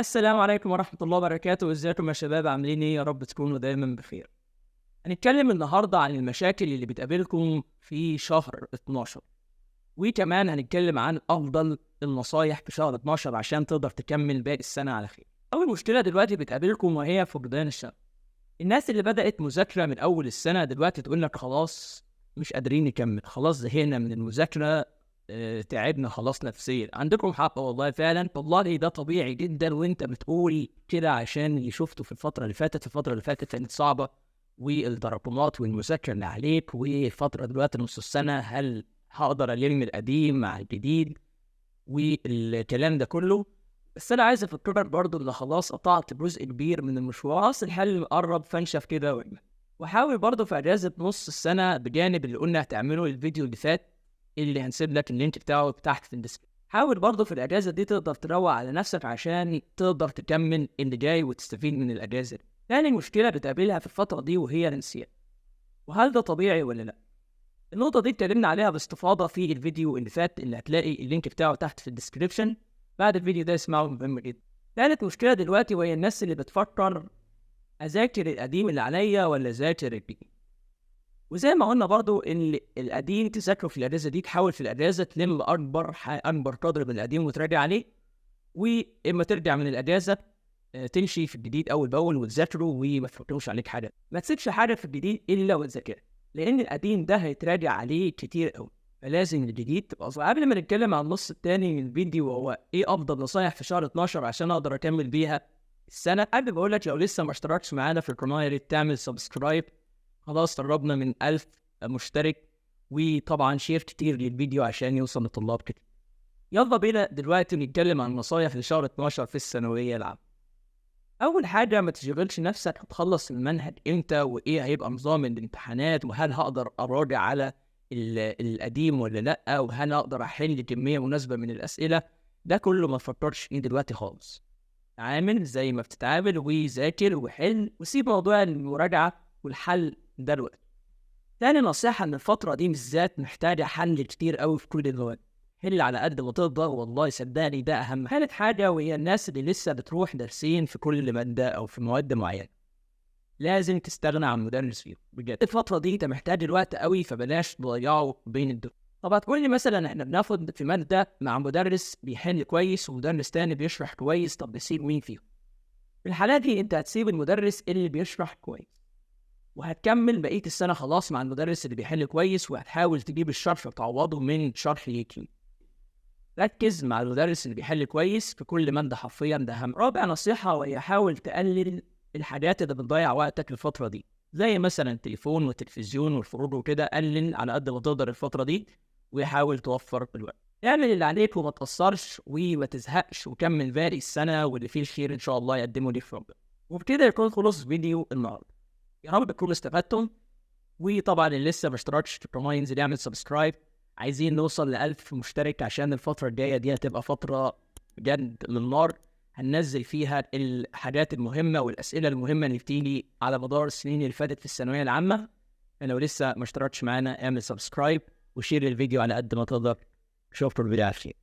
السلام عليكم ورحمة الله وبركاته. ازيكم يا شباب، عاملين ايه؟ يا رب تكونوا دايما بخير. هنتكلم النهاردة عن المشاكل اللي بتقابلكم في شهر 12، وكمان هنتكلم عن أفضل النصايح في شهر 12 عشان تقدر تكمل باقي السنة على خير. أول مشكلة دلوقتي بتقابلكم وهي فقدان الشغف. الناس اللي بدأت مذاكرة من أول السنة دلوقتي تقول لك خلاص مش قادرين نكمل، خلاص زهقنا من المذاكرة، تعبنا خلاص نفسيا. عندكم حق والله، فعلا والله ده طبيعي جدا، وانت بتقول كده عشان اللي شفته في الفترة اللي فاتت. الفترة اللي فاتت كانت صعبة، والتراكمات والمذاكرة اللي عليك، والفترة دلوقتي نص السنة هل هقدر ألم القديم مع الجديد والكلام ده كله. بس أنا عايز أفكرك برضو إن خلاص قطعت جزء كبير من المشوار، خلاص الحل قرب، فانشف كده واعمل. وحاول برضو في أجازة نص السنة بجانب اللي قلنا هتعمله الفيديو اللي فات اللي هنسيب لك ال link بتاعه تحت في ال description. حاول برضه في الأجازة دي تقدر تروق على نفسك عشان تقدر تكمل اللي جاي وتستفيد من الأجازة دي. تاني مشكلة بتقابلها في الفترة دي وهي النسيان، وهل ده طبيعي ولا لأ؟ النقطة دي اتكلمنا عليها باستفاضة في الفيديو اللي فات اللي هتلاقي ال link بتاعه تحت في ال description. بعد الفيديو ده اسمعه، مهم جدا. تالت مشكلة دلوقتي وهي الناس اللي بتفكر أذاكر القديم اللي عليا ولا أذاكر الجديد. وزي ما قلنا برضو إن القديم تذاكره في الأجازة دي، تحاول في الأجازة تلم أكبر قدر من القديم وتراجع عليه، وإما ترجع من الأجازة تمشي في الجديد أول بأول وتذاكره وما تفكروش عليك حاجة. ما تسيبش حاجة في الجديد إلا وتذاكرها، لأن القديم ده هيتراجع عليه كتير أوي، فلازم الجديد تبقى صح. قبل ما نتكلم عن النص التاني من الفيديو وهو إيه أفضل نصايح في شهر 12 عشان أقدر أكمل بيها السنة، قبل بقول لك لو لسه ما اشتركتش معانا في القناة يا ريت تعمل subscribe. خلاص قربنا من 1000 مشترك، وطبعا share كتير للفيديو عشان يوصل لطلاب كتير. يلا بينا دلوقتي نتكلم عن نصايح لشهر 12 في الثانوية العامة. أول حاجة، ما تشغلش نفسك هتخلص المنهج إمتى وإيه هيبقى نظام الامتحانات، وهل هقدر أراجع على القديم ولا لأ، وهل هقدر أحل كمية مناسبة من الأسئلة. ده كله ما تفكرش فيه دلوقتي خالص. تعامل زي ما بتتعامل وذاكر وحل، وسيب موضوع المراجعة والحل ده الوقت. تاني نصيحة، إن الفترة دي بالذات محتاجة حل كتير قوي في كل المواد، حل على قد ما تقدر والله صدقني ده أهم. ثالث حاجة وهي الناس اللي لسه بتروح درسين في كل مادة أو في مواد معينة، لازم تستغنى عن مدرس فيهم بجد. الفترة دي أنت محتاج الوقت قوي، فبلاش تضيعه بين الدروس. طب هتقول لي مثلا إحنا بناخد في مادة مع مدرس بيحل كويس ومدرس تاني بيشرح كويس، طب نسيب مين فيهم؟ في الحالة دي أنت هتسيب المدرس اللي بيشرح كويس، وهتكمل بقية السنة خلاص مع المدرس اللي بيحل كويس، وهتحاول تجيب الشرح وتعوضه من شرح اليوتيوب. ركز مع المدرس اللي بيحل كويس في كل مادة حرفيا، ده أهم. رابع نصيحة وهي حاول تقلل الحاجات اللي بتضيع وقتك الفترة دي، زي مثلا التليفون والتلفزيون والخروج وكده. قلل على قد ما تقدر الفترة دي، وحاول توفر الوقت. اعمل اللي عليك وما تقصرش وما تزهقش، وكمل باقي السنة واللي فيه الخير إن شاء الله يقدمه ليك ربنا. وبكده يكون خلص فيديو النهارده. يا رب تكونوا استفدتم، وطبعا اللي لسه ما اشتركش في القناه ينزل يعمل subscribe. عايزين نوصل ل1000 مشترك عشان الفترة الجاية دي هتبقى فترة بجد للنار، هننزل فيها الحاجات المهمة والأسئلة المهمة اللي بتيجي على مدار السنين اللي فاتت في الثانوية العامة. فلو لسه ما اشتركتش معانا اعمل subscribe و share الفيديو على قد ما تقدر. اشوفكم الفيديو على خير.